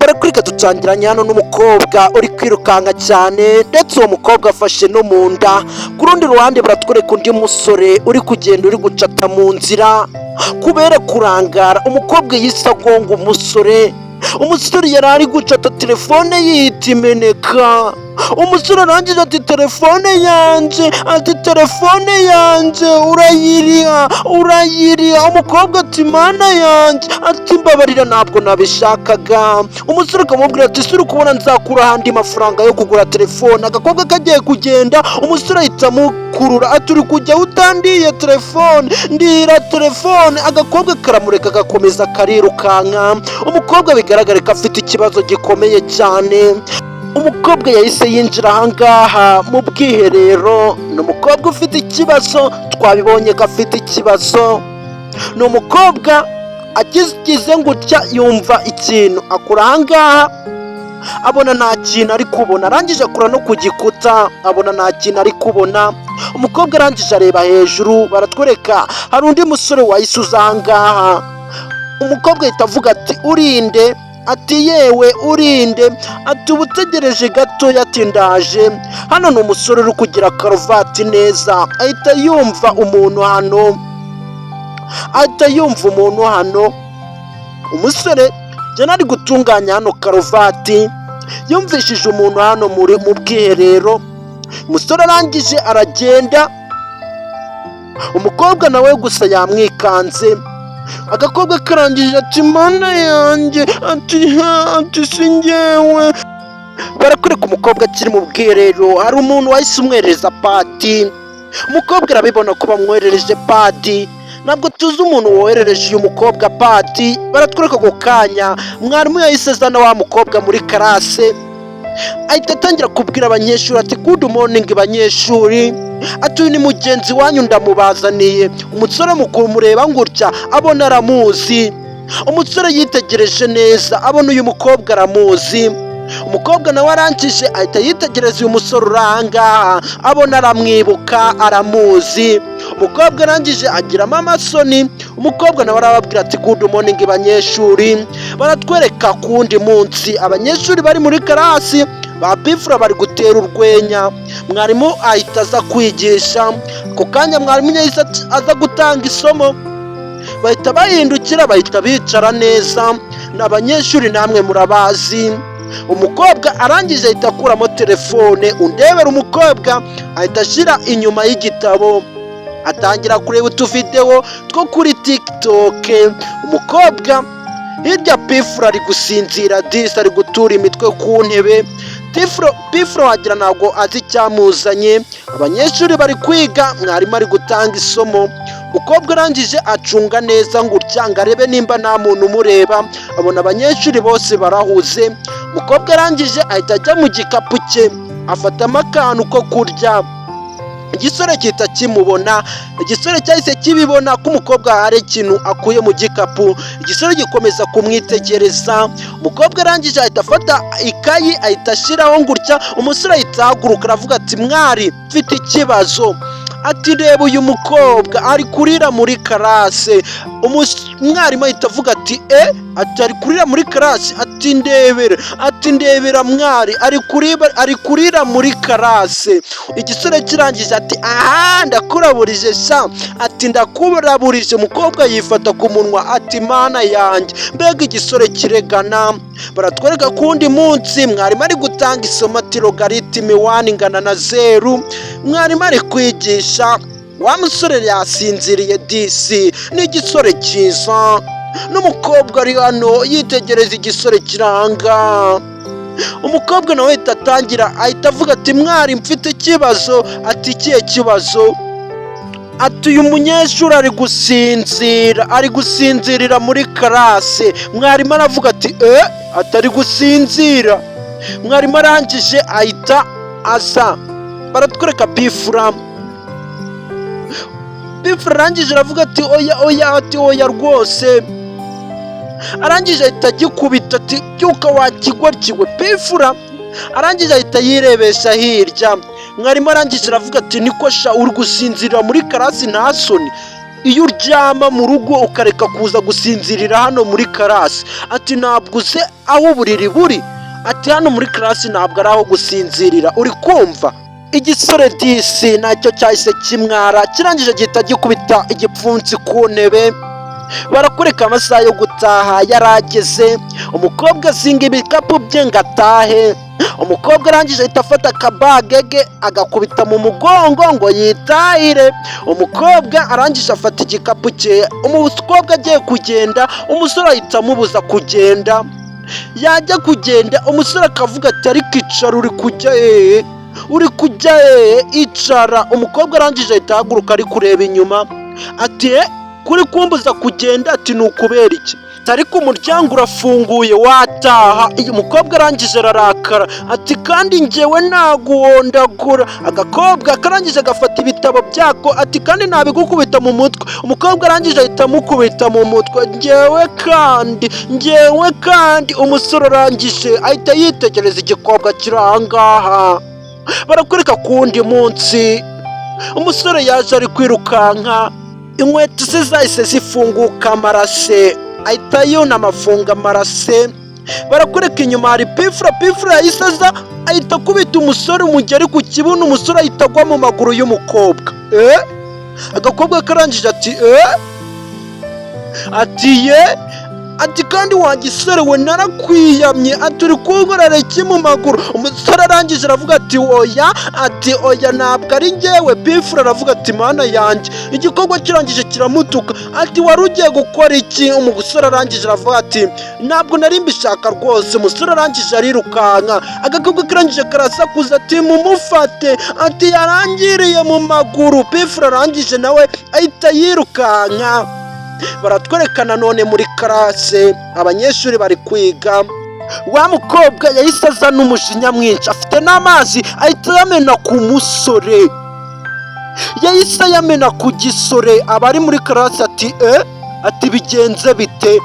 Barakwereka dutangiranye hano n'umukobwa uri kwirukanka cyane, ndetse uwo mukobwa afashe no mu nda. Ku rundi ruhande baratwereka undi musore uri kugenda, uri gucata mu nzira. Kubera kurangara, umukobwa yise agonga umusore. Umusore yari ari gucata, telefone yihita imeneka. Umusore arangije ati: "Telefone yanjye!" Ati: "Telefone yanjye urayiriha, urayiriha." Umukobwa ati: "Mana yanjye!" Ati: "Mbabarira, ntabwo nabishakaga." Umusore akamubwira ati: "Ese uri kubona nzakura andi mafaranga yo kugura telefone?" Agakobwa kagiye kugenda, umusore ahita amukurura ati: "Uri kujya utandiye telefone? Ndira telefone." Agakobwa karamureka, gakomeza karirukanka. Umukobwa bigaragara ko afite ikibazo gikomeye cyane. Umukobwa yahise yinjira ahangaha mu bwiherero. Ni umukobwa ufite ikibazo, twabibonye ko afite ikibazo. Ni umukobwa akigize gutya yumva ikintu, akura ahangaha abona nta kintu ari kubona. Arangije akura no ku gikuta, abona nta kintu ari kubona. Umukobwa arangije areba hejuru. Baratwereka hari undi musore wahise uza ahangaha. Umukobwa ahita avuga ati: "Urinde?" Ati: "Yewe, urinde?" Ati: "Uba utegereje gatoya." Ati: "Ndaje." Hano ni umusore uri kugira karuvati neza, ahita yumva umuntu hano, ahita yumva umuntu hano. Umusore yari ari gutunganya hano karuvati, yumvishije umuntu hano muri mu bwiherero. Umusore arangije aragenda, umukobwa nawe gusa yamwikanze. Agakobwa karangije ati: "Mana yanjye!" Ati: "Ha!" Ati: "Si njyewe." Barakwereka umukobwa akiri mu bwiherero, hari umuntu wahise umwoherereza pad. Umukobwa arabibona ko bamwoherereje pad. Ntabwo tuzi umuntu woherereje uyu mukobwa pad. Baratwereka ako kanya mwarimu yahise azana wa mukobwa muri class, ahita atangira kubwira abanyeshuri ati: "Good morning, banyeshuri." Ati: "Uyu ni mugenzi wanyu, ndamubazaniye." Umusore mu kumureba gutya abona aramuzi. Umusore yitegereje neza, abona uyu mukobwa aramuzi. Umukobwa nawe arangije ahita yitegereza uyu musore uri aha ngaha, abona aramwibuka, aramuzi. Umukobwa arangije agiramo amasoni. Umukobwa nawe arababwira ati: "Good morning, banyeshuri." Baratwereka ku wundi munsi abanyeshuri bari muri class, ba P Fla bari gutera urwenya. Mwarimu ahita aza kwigisha. Ako kanya mwarimu yahise aza gutanga isomo, bahita bahindukira, bahita bicara neza. Ni abanyeshuri namwe murabazi. Umukobwa arangije ahita akuramo telefone. Undebera, umukobwa ahita ashyira inyuma y'igitabo, atangira kureba utuvidewo two kuri TikTok. Umukobwa hirya, P Fla ari gusinzira disi, ari gutura imitwe ku ntebe. P Fla wagira ntabwo azi icyamuzanye. Abanyeshuri bari kwiga, mwarimu ari gutanga isomo. Umukobwa arangije acunga neza gutya ngo arebe nimba nta muntu umureba, abona abanyeshuri bose barahuze. Umukobwa arangije ahita ajya mu gikapu cye, afatamo akantu ko kurya. Igisore gihita kimubona. Igisore cyahise kibibona ko umukobwa hari ikintu akuye mu gikapu. Igisore gikomeza kumwitegereza. Umukobwa arangije ahita afata ikayi, ahita ashyiraho gutya. Umusore ahita ahaguruka, aravuga ati: "Mwari, mfite ikibazo." Ati: "Reba uyu mukobwa ari kurira muri class." Umwarimu ahita avuga ati: "E?" Ati: "Ari kurira muri class." Ati: "Ndebera." Ati: "Ndebera mwari, ari kurira muri class." Igisore kirangije ati: "Aha, ndakuraburije sha." Ati: "Ndakuraburije." Umukobwa yifata ku munwa ati: "Mana yanjye, mbega igisore kiregana!" Baratwereka ku wundi munsi mwarimu ari gutanga isomo, ati: "Logarithm one ingana na zeru." Mwarimu ari kwigisha, wa musore yasinziriye disi. Ni igisore cyiza. N'umukobwa ari hano yitegereza igisore kiranga. Umukobwa nawe ahita atangira, ahita avuga ati: "Mwari, mfite ikibazo." Ati: "Ikihe kibazo?" Ati: "Uyu munyeshuri ari gusinzira, ari gusinzirira muri class." Mwarimu aravuga ati: "E?" Atari gusinzira. Mwarimu arangije ahita aza. Baratwereka P Fla. P Fla arangije aravuga ati: "Oya, oya." Ati: "Oya rwose." Arangije ahita agikubita ati: "Byuka wakigoryiwe." P Fla arangije ahita yirebesha hirya. Mwarimu arangije aravuga ati: "Niko sha, uri gusinzirira muri class, nta soni?" Iyo uryama mu rugo ukareka kuza gusinzirira hano muri class. Ati: "Ntabwo uzi aho uburiri buri?" Ati: "Hano muri class ntabwo ari aho gusinzirira, uri kumva?" Igisore disi nacyo cyahise kimwara, kirangije gihita gikubita igipfunsi ku ntebe. Barakwereka amasaha yo gutaha yarageze. Umukobwa azinga ibikapu bye ngo atahe. Umukobwa arangije ahita afata akabage ke agakubita mu mugongo ngo yitahire. Umukobwa arangije afata igikapu cye. Umukobwa agiye kugenda, umusore ahita amubuza kugenda. Yajya kugenda, umusore akavuga ati: "Ariko icara, uri kujya hehe? Uri kujya hehe? Icara." Umukobwa arangije ahita ahaguruka ari kureba inyuma, ati: "Eh, kuri kumbuza kugenda?" Ati: "Ni ukubera iki?" Ariko umuryango urafunguye, wataha. Uyu mukobwa arangije ararakara, ati: "Kandi njyewe naguhondagura." Agakobwa karangije gafata ibitabo byako, ati: "Kandi nabigukubita mu mutwe." Umukobwa arangije ahita amukubita mu mutwe. "Njyewe kandi, njyewe kandi." Umusore arangije ahita yitegereza igikobwa kiri aha ngaha. Barakwereka ku wundi munsi, umusore yaje ari kwirukanka, inkweto ze zahise zifunguka amarase, ahita yunama afunga amarase. Barakwereka inyuma hari Pifura. Pifura yahise aza ahita akubita umusore umugeri ku kibuno. Umusore ahita agwa mu maguru y'umukobwa. Eh, agakobwa karangije ati: "Eh?" Ati: "Ye." Ati: "Kandi wa gisore we, narakwiyamye." Ati: "Uri kunkorera iki mu maguru?" Umusore arangije aravuga ati: "Oya." Ati: "Oya, ntabwo ari njyewe." Pifura aravuga ati: "Mana yanjye." Igikorwa kirangije kiramutuka, ati: "Wari ugiye gukora iki?" Umusore arangije aravuga ati: "Ntabwo nari mbishaka rwose." Umusore arangije arirukanka. Agakobwa karangije karasakuza ati: "Mumufate." Ati: "Yarangiriye mu maguru." Pifura arangije nawe ahita yirukanka. Baratwereka nanone muri class, abanyeshuri bari kwiga. Wa mukobwa yahise azana umujinya mwinshi, afite n'amazi, ahita ayamena ku musore. Yahise ayamena ku gisore. Abari muri class ati: "E?" Ati: "Bigenze bite?"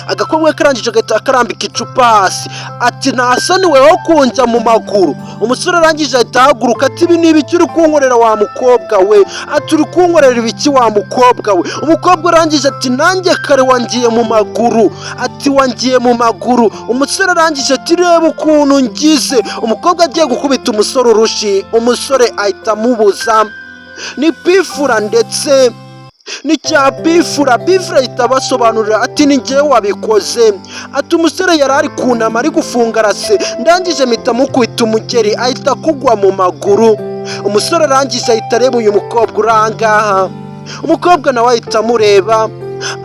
Agakobwa karangije agahita karambika icupa hasi, ati: "Nta soni weho kunjya mu maguru?" Umusore arangije ahita ahaguruka, ati: "Ibi ni ibiki uri kunkorera, wa mukobwa we?" Ati: "Uri kunkorera ibiki, wa mukobwa we?" Umukobwa arangije ati: "Nanjye kare wangiye mu maguru." Ati: "Wangiye mu maguru." Umusore arangije ati: "Reba ukuntu ngize." Umukobwa agiye gukubita umusore urushi, umusore ahita amubuza. Ni Pifura ndetse ni cya Pifura. Pifura ahita abasobanurira ati: "Ni njyewe wabikoze." Ati: "Umusore yari ari kunama ari gufunga rase, ndangije mpita mukubita umugeri, ahita akugwa mu maguru." Umusore arangije ahita areba uyu mukobwa uri aha ngaha. Umukobwa nawe ahita amureba,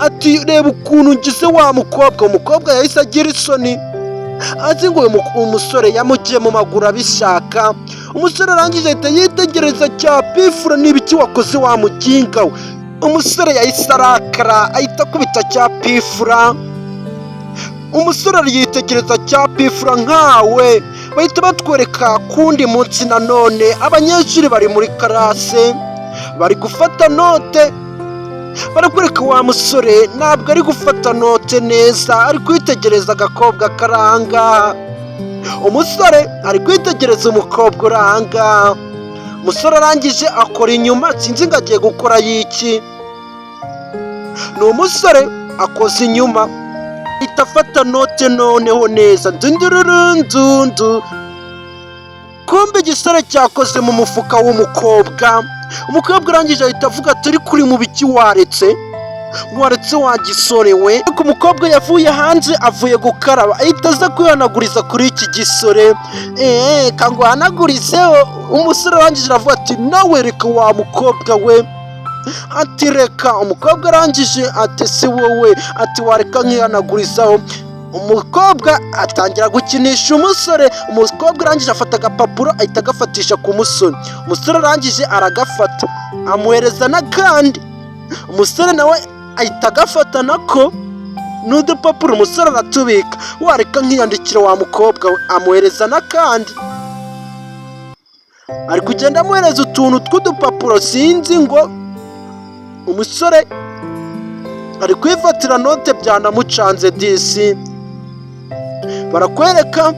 ati: "Reba ukuntu ngize, wa mukobwa." Umukobwa yahise agira isoni, azi ngo uyu umusore yamugiye mu maguru abishaka. Umusore arangije ahita yitegereza cya Pifura: "N'ibiki wakoze, wa muginga we?" Umusore yahise arakara, ahita akubita cya Pifura. Umusore yitegereza cya Pifura nkawe. Bahita batwereka kundi munsi nanone, abanyeshuri bari muri class bari gufata note. Barakwereka wa musore ntabwo ari gufata note neza, ari kwitegereza agakobwa kari aha ngaha. Umusore ari kwitegereza umukobwa uri aha ngaha. Umusore arangije akora inyuma, sinzi ngo agiye gukora y'iki. Ni umusore akoze inyuma, ahita afata note noneho neza ndundururundundu. Kumbe igisore cyakoze mu mufuka w'umukobwa. Umukobwa arangije ahita avuga ati: "Ariko uri mu biki? Waretse, waretse, wa gisore we?" Ariko umukobwa yavuye hanze avuye gukaraba, ahita aza kwihanaguriza kuri iki gisore. Eee, kanguhanagurizeho. Umusore arangije aravuga ati: "Nawe reka, wa mukobwa we." Ati: "Reka." Umukobwa arangije ati: "Si wowe." Ati: "Wareka nkihanagurizaho." Umukobwa atangira gukinisha umusore. Umukobwa arangije afata agapapuro, ahita agafatisha ku musore. Umusore arangije aragafata, amuhereza n'akandi. Umusore nawe ahita agafata nako n'udupapuro, umusore aratubika. "Wareka nkiyandikira, wa mukobwa we." Amuhereza n'akandi, ari kugenda amuhereza utuntu tw'udupapuro. Sinzi ngo umusore ari kwifatira note, byanamucanze disi. Barakwereka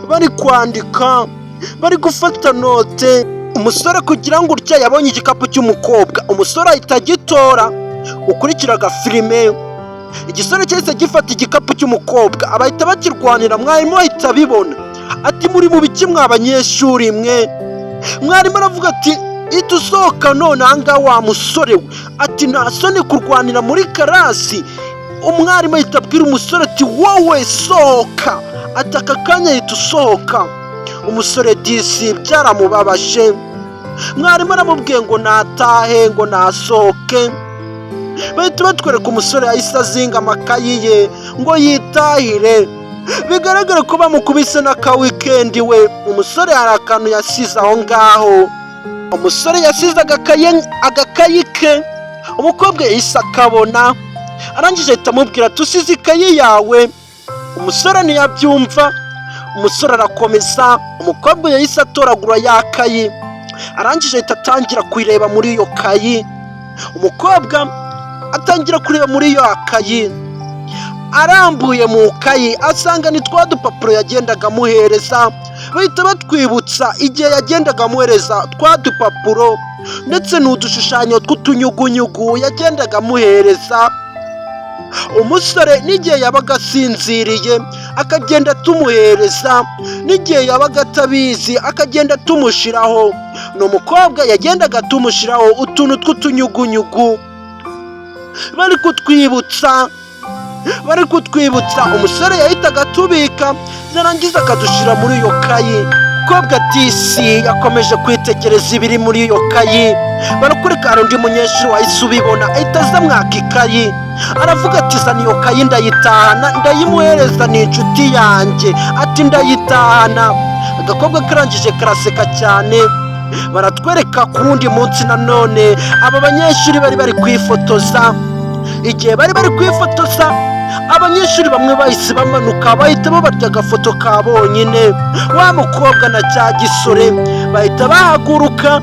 bari kwandika, bari gufata note. Umusore kugira ngo utya yabonye igikapu cy'umukobwa, umusore ahita agitora. Ukurikiraga filime, igisore cyahise gifata igikapu cy'umukobwa, abahita bakirwanira. Mwarimu ahita abibona, ati: "Muri mu biki mwa banyeshuri mwe?" Mwarimu aravuga ati: "Ihita usohoka none ahangaha, wa musore we." Ati: "Nta soni kurwanira muri class?" Umwarimu ahita abwira umusore ati: "Wowe sohoka." Ati: "Aka kanya ahita usohoka." Umusore disi byaramubabaje. Mwarimu aramubwiye ngo natahe, ngo nasohoke. Bahita batwereka umusore yahise azinga amakayi ye ngo yitahire. Bigaragara ko bamukubise n'aka weekend we. Umusore hari akantu yasize aho ngaho. Umusore yasize agakayi ke. Umukobwa yahise akabona, arangije ahita amubwira ati: "Usize ikayi yawe." Umusore ntiyabyumva, umusore arakomeza. Umukobwa yahise atoragura ya kayi, arangije ahita atangira kuyireba muri iyo kayi. Umukobwa atangira kureba muri iyo kayi, arambuye mu kayi asanga ni twa dupapuro yagendaga amuhereza. Bahita batwibutsa igihe yagendaga amuhereza twa dupapuro, ndetse n'udushushanyo tw'utunyugunyugu yagendaga amuhereza. Umusore n'igihe yabaga asinziriye akagenda atumuhereza, n'igihe yabaga atabizi akagenda atumushyiraho. Ni umukobwa yagendaga atumushyiraho utuntu tw'utunyugunyugu. Bari kutwibutsa, umusore yahitaga atubika, yarangiza akadushyira muri iyo kayi. Umukobwa disi yakomeje kwitegereza ibiri muri iyo kayi. Barakwereka hari undi munyeshuri wahise ubibona, ahita aza mwaka ikayi, aravuga ati: "Zana iyo kayi ndayitahana, ndayimuhereza, ni inshuti yanjye." Ati: "Ndayitahana." Agakobwa karangije karaseka cyane. Baratwereka ku wundi munsi nanone aba banyeshuri bari bari kwifotoza. Igihe bari bari kwifotoza, abanyeshuri bamwe bahise bamanuka, bahita babarya agafoto ka bonyine, wa mukobwa na cya gisore bahita bahaguruka.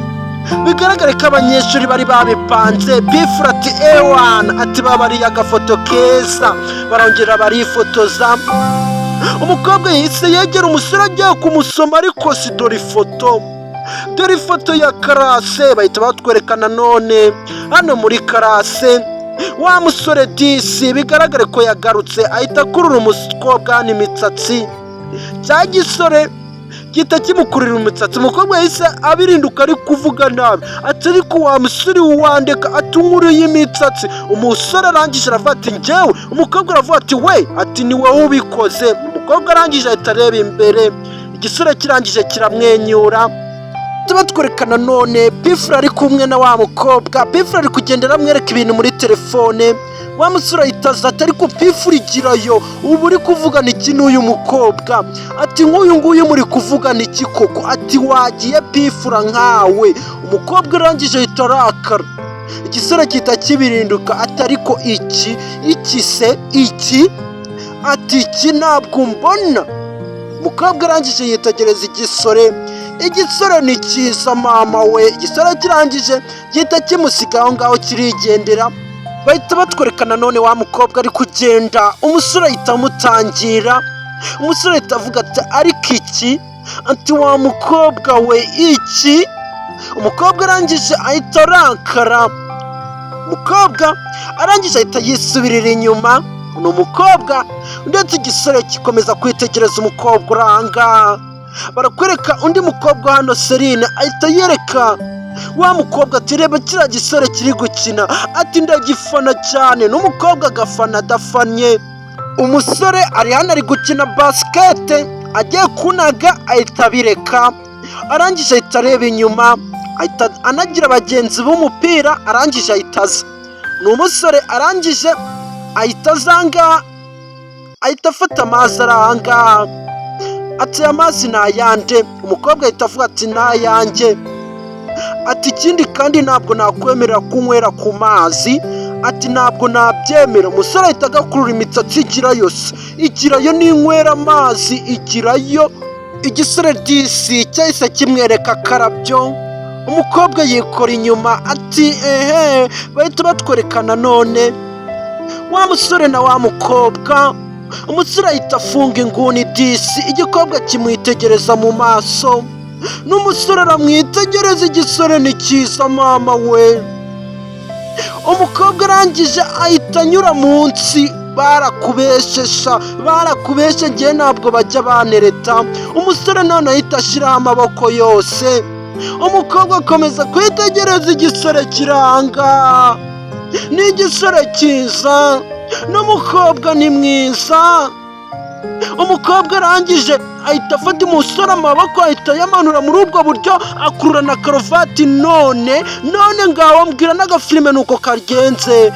Bigaragare ko abanyeshuri bari babipanze. Pifura ati: "Ewana," ati: "Babariye agafoto keza." Barongera barifotoza. Umukobwa yahise yegera umusore agiye kumusoma, ariko si dore ifoto, dore ifoto ya class. Bahita batwereka nanone hano muri class, wa musore disi bigaragare ko yagarutse, ahita akurura umukobwa hano imisatsi. Cya gisore gihita kimukurira imisatsi. Umukobwa yahise abirinduka ari kuvuga nabi, ati: "Ariko wa musore wandeka," ati: "Unkuriye imisatsi." Umusore arangije aravuga ati: "Njyewe?" Umukobwa aravuga ati: "We," ati: "Ni wowe ubikoze." Umukobwa arangije ahita areba imbere, igisore kirangije kiramwenyura. Tuba twereka nanone Pifura ari kumwe na wa mukobwa. Pifura ari kugenda aramwereka ibintu muri telefone. Wa musore ahita aza ati: "Ariko Pifura, igirayo, ubu uri kuvugana iki n'uyu mukobwa?" Ati: "Nk'uyu nguyu muri kuvugana iki koko?" Ati: "Wagiye Pifura nkawe." Umukobwa arangije ahita arakara, igisore gihita kibirinduka, ati: "Ariko iki, iki se iki?" Ati: "Iki ntabwo mbona." Umukobwa arangije yitegereza igisore. Igisore ni cyiza mama we. Igisore kirangije gihita kimusiga aho ngaho kirigendera. Bahita batwereka nanone wa mukobwa ari kugenda, umusore ahita amutangira. Umusore ahita avuga ati: "Ariko iki?" Ati: "Wa mukobwa we, iki?" Umukobwa arangije ahita arakara. Umukobwa arangije ahita yisubirira inyuma. Ni umukobwa, ndetse igisore gikomeza kwitegereza umukobwa uri aha ngaha. Barakwereka undi mukobwa hano, Serine, ahita yereka wa mukobwa ati: "Reba kiriya gisore kiri gukina." Ati: "Ndagifana cyane." N'umukobwa agafana adafanye. Umusore ari hano ari gukina basket, agiye kunaga ahita abireka. Arangije ahita areba inyuma, ahita anagira bagenzi b'umupira. Arangije ahita aza, ni umusore, arangije ahita aza aha ngaha, ahita afata amazi ari aha ngaha, ati: "Aya mazi ni ayande?" Umukobwa ahita avuga ati: "Ni ayanjye." Ati: "Ikindi kandi ntabwo nakwemerera kunywera ku mazi." Ati: "Ntabwo nabyemera." Umusore ahita agakurura imisatsi: "Igirayo se, igirayo n'inywera amazi, igirayo." Igisore disi cyahise kimwereka akarabyo. Umukobwa yikora inyuma ati: "Ehe." Bahita batwereka nanone wa musore na wa mukobwa. Umusore ahita afunga inguni disi, igikobwa kimwitegereza mu maso. N'umusore aramwitegereza, igisore ni cyiza mama we. Umukobwa arangije ahita anyura munsi. Barakubeshesha, barakubeshye, ngewe ntabwo bajya banereta. Umusore none ahita ashyiraho amaboko yose. Umukobwa akomeza kwitegereza igisore, kiranga ni igisore cyiza, n'umukobwa ni mwiza. Umukobwa arangije ahita afata umusore amaboko, ahita ayamanura muri ubwo buryo, akurura na karuvati. None ngaho mbwira n'agafilime nuko kagenze.